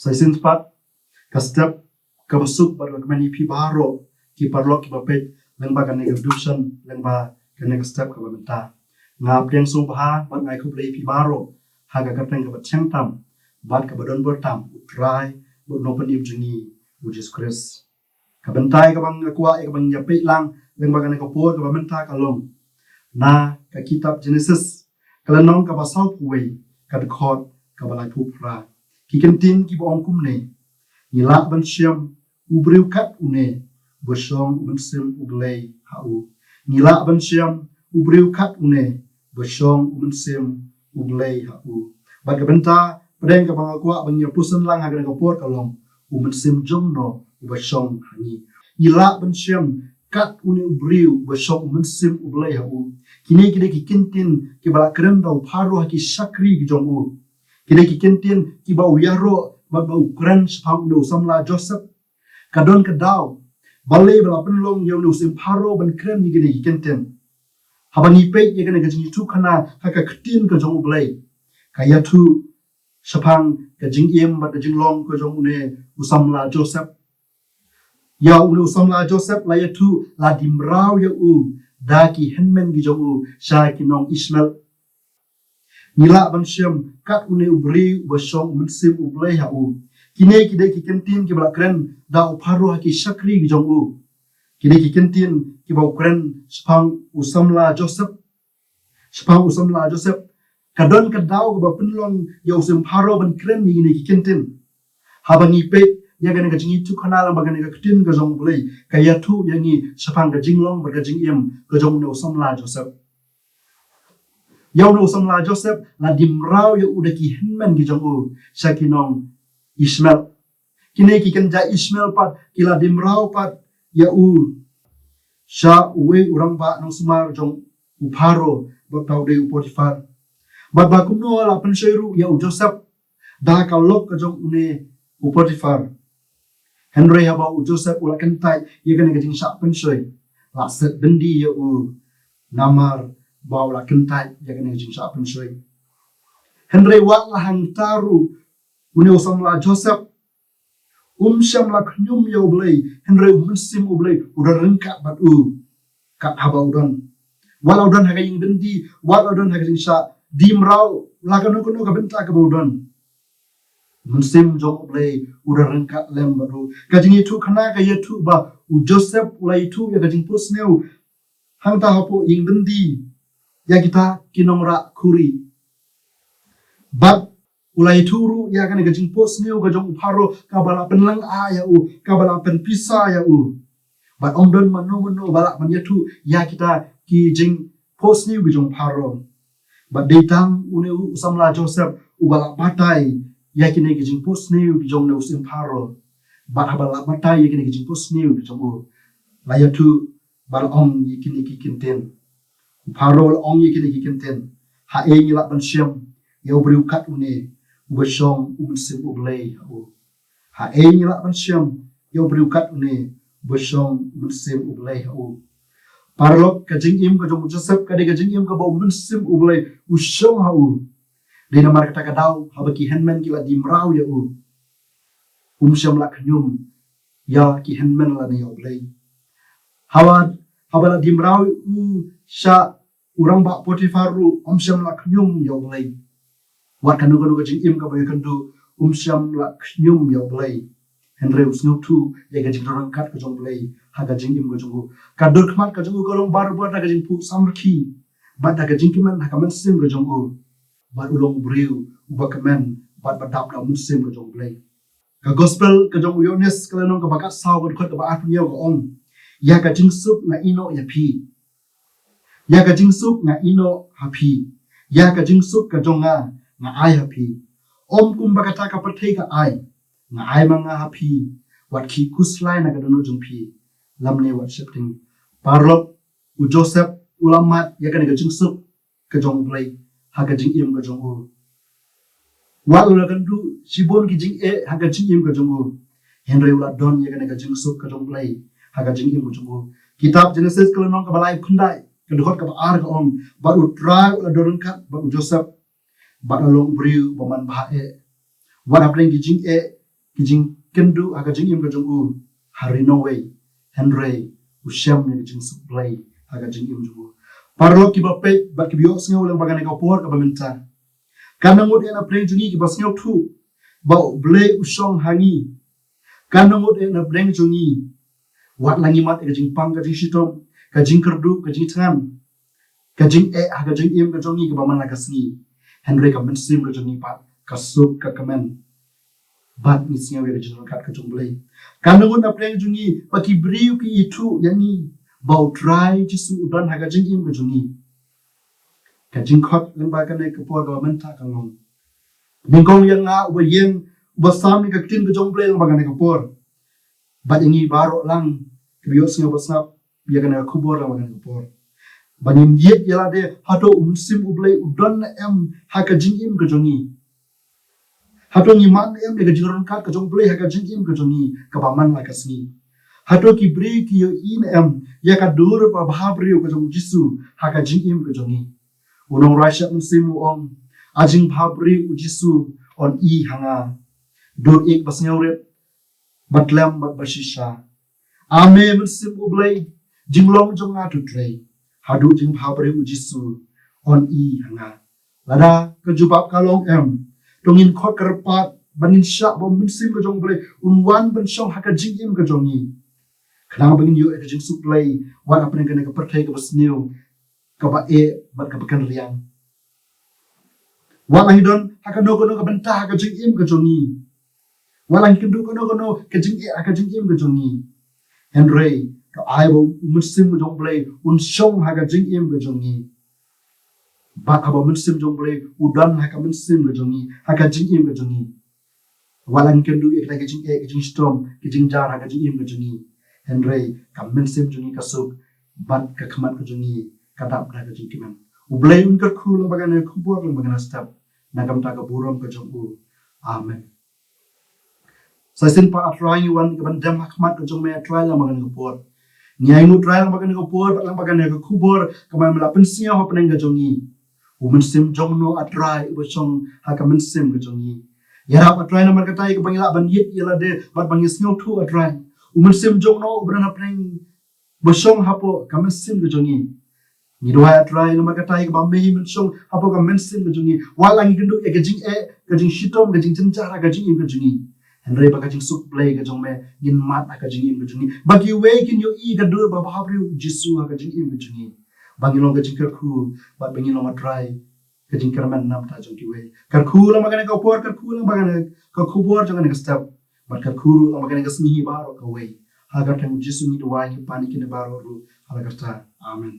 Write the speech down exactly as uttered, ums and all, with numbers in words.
Sa shisien pat, ka step kaba suk bad kaba kmen ïa phi baroh ki paralok kiba peit lyngba kane ka devotion, lyngba kane ka step kaba mynta. Nga pdiang sngewbha bad nga ai khublei ïa phi baroh ha ka kyrteng kaba thiang tam bad kaba don bor tam u Trai bad u Nongpynim jong ngi u Jisu Khrist. Ka bynta kaba nga kwah ïa kaba nga peit lang lyngba kane ka por kaba mynta ka long na ka kitab Genesis, ka lynnong kaba sawphew wei, ka dkhot kaba laiphew phra. Ki kyntien kiba ong kumne: Ngi lah ban shem u briew kat une ba shong u Mynsiem U Blei ha u. Ngi lah ban shem u briew kat une ba shong u Mynsiem U Blei ha u. Bad ka bynta pdeng kaba nga kwah ban ïa pynsan lang ha kane ka por ka long: U mynsiem jong no uba shong ha ngi. Ngi lah ban shem kat une u briew ba shong u Mynsiem U Blei ha u. Kine ki dei ki kyntien kiba la kren da u Pharaoh ha ki shakri ki jong u. Ki dei ki kyntien kiba u ïaroh bad ba u kren shaphang une u samla Joseph. Ka don ka daw balei ba la pynlong ïa une u syiem Pharaoh ban kren ïa kine ki kyntien. Haba ngi peit ïa kane ka jingïathuhkhana ha ka ktien ka jong U Blei, ka ïathuh shaphang ka jingim bad ka jinglong ka jong une u samla Joseph. Ïa une u samla Joseph la ïathuh, la die mraw ïa u da ki hynmen ki jong u sha ki nong Ishmael. Ngi lah ban shem kat une u briew ba shong u Mynsiem U Blei ha u. Kine ki dei ki kyntien kiba la kren da u Pharaoh ha ki shakri ki jong u. Kine ki kyntien kiba u kren shaphang u samla Joseph. Shaphang u samla Joseph. Ka don ka daw kaba pynlong ïa u syiem Pharaoh ban kren ïa kine ki kyntien. Haba ngi peit ïa kane ka jingïathuhkhana lyngba kane ka ktien ka jong U Blei, ka ïathuh ïa ngi shaphang ka jinglong bad ka jingim ka jong une u samla Joseph. Ïa une u samla Joseph la die mraw ïa u da ki hynmen ki jong u sha ki nong Ishmael. Kine ki kynja Ishmael pat ki la die mraw pat ïa u sha uwei u rangbah nongsumar jong u Pharaoh, bad uta u dei u Potiphar. Bad ba kumno la pynshoi ruh ïa u Joseph da ka lok ka jong une u Potiphar. Hynrei haba u Joseph u la kyntait ïa kane ka jingshah pynshoi, la set byndi ïa u namar ba u la kyntait ïa kane ka jingshah pynshoi. Hynrei wat la hangta ruh une u samla Joseph um shym la khñium ïa U Blei, hynrei u Mynsiem U Blei u don ryngkat bad u kat haba u don. Wat la u don ha ka ïing byndi, wat la u don ha ka jingshah die mraw, la kano kano ka bynta kaba u don, u Mynsiem jong U Blei u don ryngkat lem bad u. Ka jingïathuhkhana ka ïathuh ba u Joseph u la ïathuh ïa ka jingphohsniew hangta hapoh ïing byndi ïa kita ki nongrah khuri. Bad u la ïathuh ruh ïa kane ka jingphohsniew ka jong u Pharaoh kaba la pynlyngngoh ïa u, kaba la pynpisa ïa u. Bad ym don mano mano ba lah ban ïathuh ïa kita ki jingphohsniew ki jong u Pharaoh. Bad dei tang une u samla Joseph uba la batai ïa kine ki jingphohsniew ki jong une u syiem Pharaoh. Bad haba la batai ïa kine ki jingphohsniew ki jong u, la ïathuh bad la ong ïa kine ki kyntien. U Pharaoh la ong ïa kine ki kyntien: Haei ngi lah ban shem ïa u briew kat une uba shong u Mynsiem U Blei ha u? Haei ngi lah ban shem ïa u briew kat une uba shong u Mynsiem U Blei ha u? Paralok, ka jingim ka jong u Joseph ka dei ka jingim kaba u Mynsiem U Blei u shong ha u. Dei namar kata ka daw haba ki hynmen ki la die mraw ïa u, um shym la khñium ïa ki hynmen lane ïa U Blei. Haba, haba la die mraw u sha u rangbah Potiphar ruh um shym la khñium ïa U Blei. Wat kano kano ka jingim kaba ïakynduh um shym la khñium ïa U Blei. Hynrei u sngewthuh ïa ka jingdon ryngkat ka jong U Blei ha ka jingim ka jong u. Ka dur khmat ka jong u ka long barabor da ka jingphuh samrkhie bad da ka jingkmen ha ka mynsiem ka jong u. Bad u long u briew uba kmen bad ba dap da u Mynsiem ka jong U Blei. Ka gospel ka jong u Ïoannis ka lynnong kaba khatsaw ka dkhot kaba arphew hynñiew ka ong: Ïa ka jingsuk nga ïehnoh ïa phi. Ïa ka jingsuk nga ïehnoh ha phi. Ïa ka jingsuk ka jong nga nga ai ha phi. Ym kumba kata ka pyrthei ka ai, nga ai ma nga ha phi. Wat khih khuslai na ka dohnud jong phi, lymne wat sheptieng. Paralok, u Joseph u la mad ïa kane ka jingsuk ka jong U Blei ha ka jingim ka jong u. Wat u la kynduh shibun ki jingeh ha ka jingim ka jong u, hynrei u la don ïa kane ka jingsuk ka jong U Blei ha ka jingim ka jong u. Kitab Genesis ka lynnong kaba laiphew khyndai ka dkhot kaba ar ka ong: Bad u Trai u la don ryngkat bad u Joseph, bad u la long u briew ba manbha eh. Wat hapdeng ki jingeh ki jingkynduh ha ka jingim ka jong u ha ri nongwei, hynrei u shem ïa ka jingsuk Blei ha ka jingim jong u. Paralok kiba peit bad kiba ïohsngew lyngba kane ka por kaba mynta, kan nang ngut ïa na pdeng jong ngi kiba sngewthuh ba U Blei u shong ha ngi. Kan nang ngut ïa na pdeng jong ngi, wat la ngi mad ïa ka jingpang ka jingshitom, ka jingkyrduh ka jingthngan, ka jingeh ha ka jingim ka jong ngi kaba man la ka sngi, hynrei ka mynsiem ka jong ngi pat ka suk ka kmen bad ngi sngew ïa ka jingryngkat ka jong U Blei. Kan nang ngut na pdeng jong ngi ba ki briew ki ithuh ïa ngi ba U Trai Jisu u don ha ka jingim ka jong ngi. Ka jingkhot lyngba kane ka por kaba mynta ka long, nyngkong ïa nga uba ïeng, uba sam ïa ka ktien ka jong U Blei lyngba kane ka por, bad ïa ngi baroh lang kiba ïohsngew ba sngap ïa kane ka khubor lyngba kane ka por, ba ngin ïeit ïa lade, hato U Mynsiem U Blei u don ne em ha ka jingim ka jong ngi? Hato ngi mad ne em ïa ka jingryngkat ka jong U Blei ha ka jingim ka jong ngi kaba man la ka sngi? Hato ki briew ki ïohi ne em ïa ka dur ba bhabriew ka jong U Jisu ha ka jingim ka jong ngi? U nongrwai Shad Mynsiem u ong, a jingbhabriew U Jisu, un i ha nga. Dur ïeit ba sngewrit, ba tlem bad ba shisha. A me Mynsiem U Blei, jinglong jong nga to trei. Haduh jingbhabriew U Jisu, un i ha nga. Lada ka jubab ka long em, to ngin khot kyrpad ba ngin shah ba U Mynsiem ka jong U Blei un wan ban shong ha ka jingim ka jong ngi, khnang ba ngin ïoh ïa ka jingsuk Blei wat hapdeng kane ka pyrthei kaba sniew, kaba eh bad kaba kynriang. Wat la ngi don ha kano kano ka bynta ha ka jingim ka jong ngi, wat la ngi kynduh kano kano ka jingeh ha ka jingim ka jong ngi, hynrei to ai ba U Mynsiem ka jong U Blei un shong ha ka jingim ka jong ngi. Bad haba U Mynsiem jong U Blei u don ha ka mynsiem ka jong ngi, ha ka jingim ka jong ngi, wat la ngi kynduh ïa kita ki jingeh, ki jingshitom, ki jingjar ha ka jingim ka jong ngi, hynrei ka mynsiem jong ngi ka suk, bad ka khmat ka jong ngi ka dap da ka jingkmen. U Blei un kyrkhu lyngba kane ka khubor, lyngba kane ka step, na ka bynta ka burom ka jong u. Amen. Sa shisien pat, A Trai, ngi wan ka ban dem ha khmat ka jong me, A Trai, lyngba kane ka por. Ngi ainguh, Trai, lyngba kane ka por bad lyngba kane ka khubor kaba me la pynsngew hapdeng ka jong ngi. U Mynsiem jong no, A Trai, uba shong ha ka mynsiem ka jong ngi? Ïarap, A Trai, namar kata ïa kaba ngi lah ban ïeit ïa lade bad ba ngi sngewthuh, A Trai. U Mynsiem jong no uba don hapdeng, ba shong hapoh ka mynsiem ka jong ngi. Ngi duwai, A Trai, namar kata ïa kaba me hi men shong hapoh ka mynsiem ka jong ngi, wat la ngi kynduh ïa ka jingeh, ka jingshitom, ka jingjynjar ha ka jingim ka jong ngi, hynrei ba ka jingsuk Blei ka jong me ngin mad ha ka jingim ka jong ngi, ba kiwei kin ïohi ka dur ba bhabriew U Jisu ha ka jingim ka jong ngi, ba ngin long ka jingkyrkhu bad ba ngin long, A Trai, ka jingkyrmen na bynta jong kiwei. Kyrkhu lyngba kane ka por, kyrkhu lyngba kane ka khubor jong kane ka step, bad kyrkhu ruh lyngba kane ka sngi hi baroh kawei. Ha ka kyrteng U Jisu ngi duwai, ngi pan ïa kine baroh ruh ha la ka kyrteng. Amen.